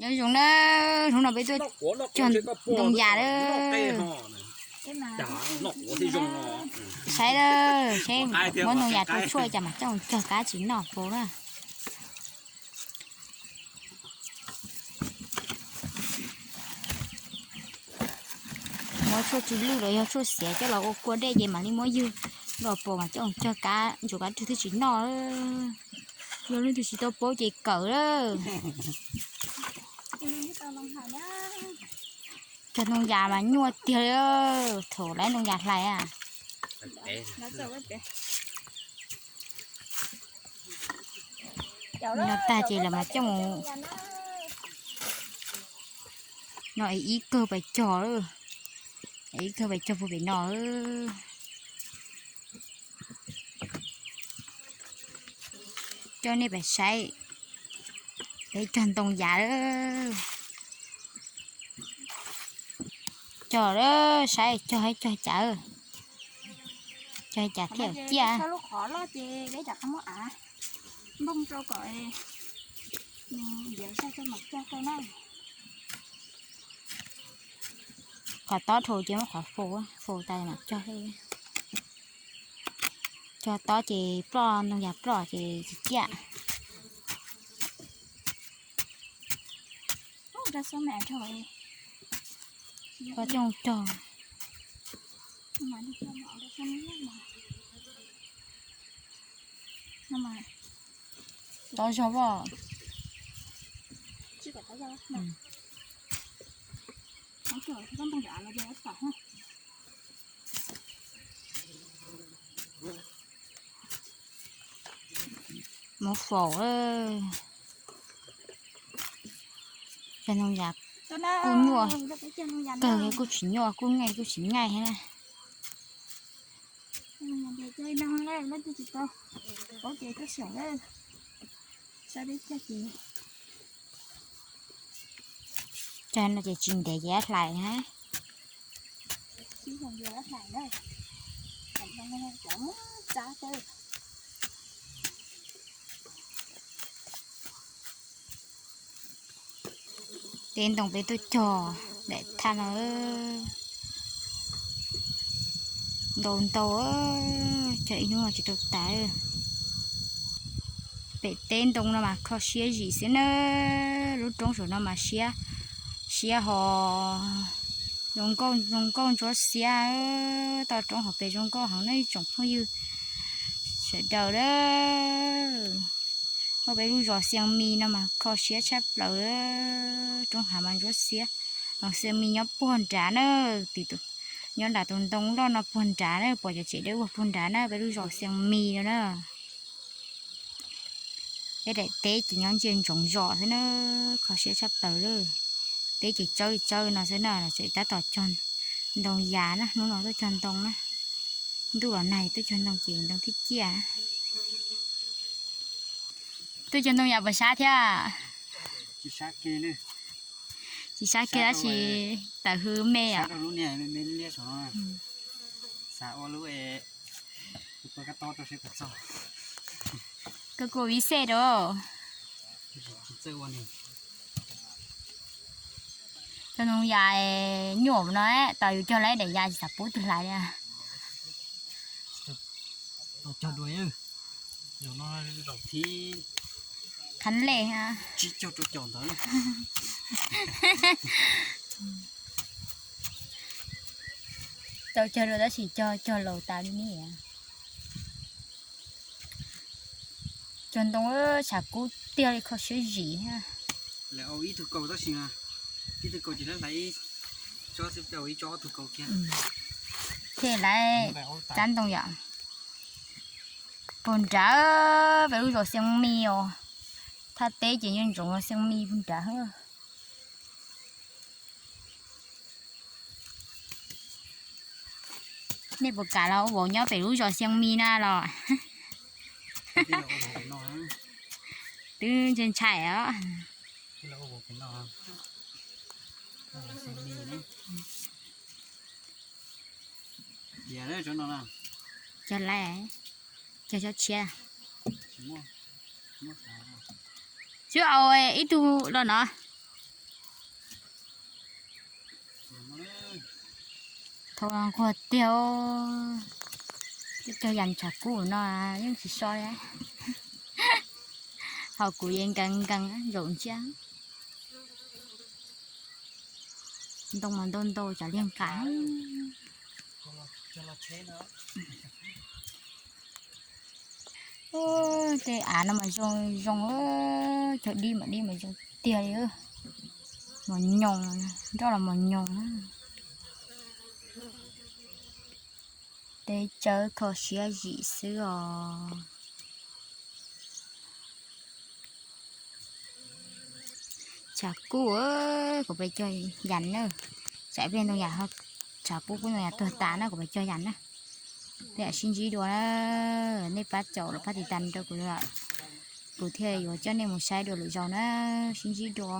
Nyob zoo nawb, hnub no peb tuaj cog ntoo yas lawm. Saib lawm, saib muab ntoo yas rau tshuaj cas mam coj cog kab tsis noj faus na. Muab tshuaj tsw lwj los yog tshuaj xiav coj los ua kua dej ces mam li muab ywg los pom mas coj cog kab ntsuas kab rwg twb tsis noj. Yog leej twg tsis tau paub ces kawm lawm. Cog ntoo yas mas nyuaj tiag li, thaum lawv ntoo yas hlais. No tag ces lawv mas coj mus no es ib kawg pais cog, ib kawg pais cog puag pem no. Coj nej pais saib peb cog ntoo yas lawm. Cog lawm, saib cog, cog cas, cog cas thiaj ciaj. Qhov tob dhau ces muab qhov faus, faus tas mam cog. Cog tob ces ploj, ntoo yas ploj ces tsis ciaj. Cog, cog. Tob zog as. Muab faus. Cog ntoo yas kuj nyuaj kawg, kuj tsis nyuaj, kuj nyuaj kuj tsis nyuaj thiab na. Cog no ces tsis ntev ces hlais na. Teb ntoo peb tuaj cog daim thaj no ntau ntau, cog ib hnub tsis tau tas. Pem teb ntoo no mas kho siab zim xwb na, lub roob saum no mas siab, siab ho zoo nkauj, zoo nkauj ntsuab xiab. Toj roob hauv pes zoo nkauj heev na ib tsoom phooj ywg sawv daws na. Muaj peb lub zos Xiav Mis no mas kho siab tshaj plaws, roob hav mas ntsuab xiab. Zos Xiav Mis nyob puag nrad na, tim, nyob nram tus ntoo loj no puag nrad na, pom cov tsev dawb vog puag nrad na, peb lub zos Xiav Mis no na. Peb daim teb ces nyob ntsia ntsoov zos xwb na, kho siab tshaj plaws li. Teb ces tsawb li tsawb no xwb na, tseem tab tom cog ntoo yas na, hnub no tuaj cog ntoo na. Ntuj los nag tuaj cog ntoo ces ntoo thiaj ciaj. Tuaj cog ntoo yas puas sab thiab? Tsis sab kiag tab sis tawm hws me os. Koj kuj ua vij xej rau. Cog ntoo yas nyuaj no, tau yus cog lawm daim yas tsis xav pub tus hlais li. Khab lej. Tau cog dua tab sis cog, cog laus tas li ne. Cog ntoo tshav kub tiag li, kho siab zim. Ib tug kaus tab sis ib tug kaus ces hlais ib tsob xwb, ib tsob ob tug kaus kiag. Thiaj lawv cab ntoo yom. Puag nrad peb lub zos Xiav Mis os. Thaj teb ces nyob ntsoov zos Xiav Mis puag nrad. Nej puas kam los ua vauv nyob pem lub zos Xiav Mis na los? Twb ntshai ntshai os. Cog lawm, cog tsob tshiab. Twb au ib tug los no. Thaum nquag tiag, cov yas tshav kub no yeej tsis so li. Ho kuv yeej nkees nkees zaum ntsiab. Ntoo mas ntau ntau, tsam liag nqas. Tej av no mas zoo zoo, cog dib mas dib mas zoo tiag li. Mos nyoos, nroj los mos nyoos. Teb tsawb kho siab zim xwb os. Tshav kub, kuv peb cog yas na. Tsam peb ntoo yas, tshav kub kub ntoo yas tuag tas na, kuv peb cog yas na. Peb sib ntsib dua na, nej pab caum los pab tiv tas rau kuv, kuv thiaj yuav coj nej mus saib dua lwm zaus na. Sib ntsib dua.